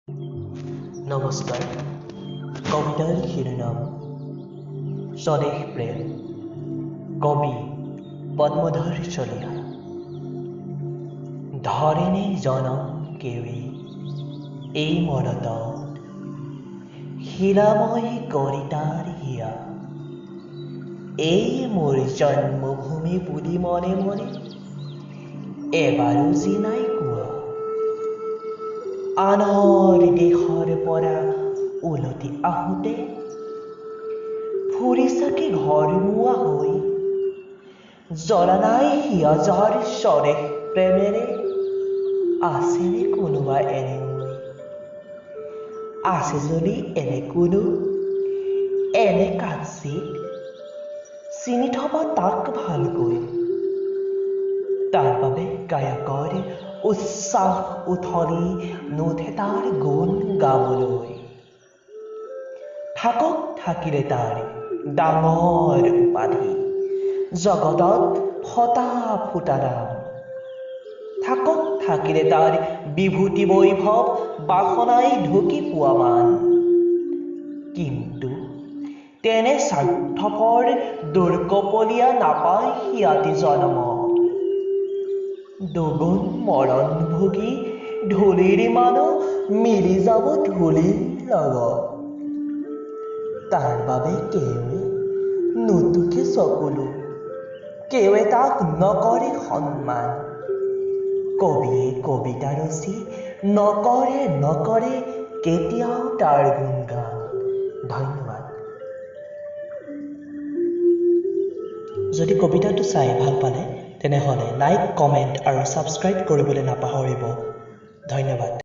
নমস্কাৰ। কবিতাৰ শিৰোনাম স্বদেশ প্ৰেম। কবি পদ্মধৰ চলিহা। ধৰেনে জনম কেৱে এই মৰতত, শিলাময় কৰি তাৰ হিয়া, এই মোৰ জন্মভূমি বুলি মনে মনে এবাৰো যি নাই কোৱা। আনৰ দেশৰ পৰা উলটি আহোঁতে ফুৰি চাকি ঘৰমুৱা হৈ জ্বলা নাই হিয়া যাৰ স্বদেশ প্ৰেমেৰে, আছেনে কোনোবা এনে? আছে যদি এনে কোনো, এনে কাচিৎ চিনি থবা তাক ভালকৈ। তাৰ বাবে গায়কৰ উচ্ছ্বাস উথলি নুঠে তাৰ গুণ গাবলৈ। থাকক থাকিলে তাৰ ডাঙৰ উপাধি, জগতত ফটা ফুটা নাম, থাকক থাকিলে তাৰ বিভূতি বৈভৱ, বাসনাই ঢুকি পোৱা মান, কিন্তু তেনে স্বাৰ্থপৰ দুৰ্কপলীয়া নাপায় সিয়াতি জন্ম। দুগুণ মৰণ ভুগি ধূলিৰ মানুহ মিলি যাব ধূলিৰ লগত। তাৰ বাবে কেৱে নুটুকে চকুলো, কেৱে তাক নকৰে সন্মান। কবিয়ে কবিতা ৰচি নকৰে নকৰে কেতিয়াও তাৰ গুণগান। ধন্যবাদ। যদি কবিতাটো চাই ভাল পালে, তেনেহ'লে লাইক, কমেণ্ট আৰু ছাবস্ক্ৰাইব কৰিবলৈ নাপাহৰিব। ধন্যবাদ।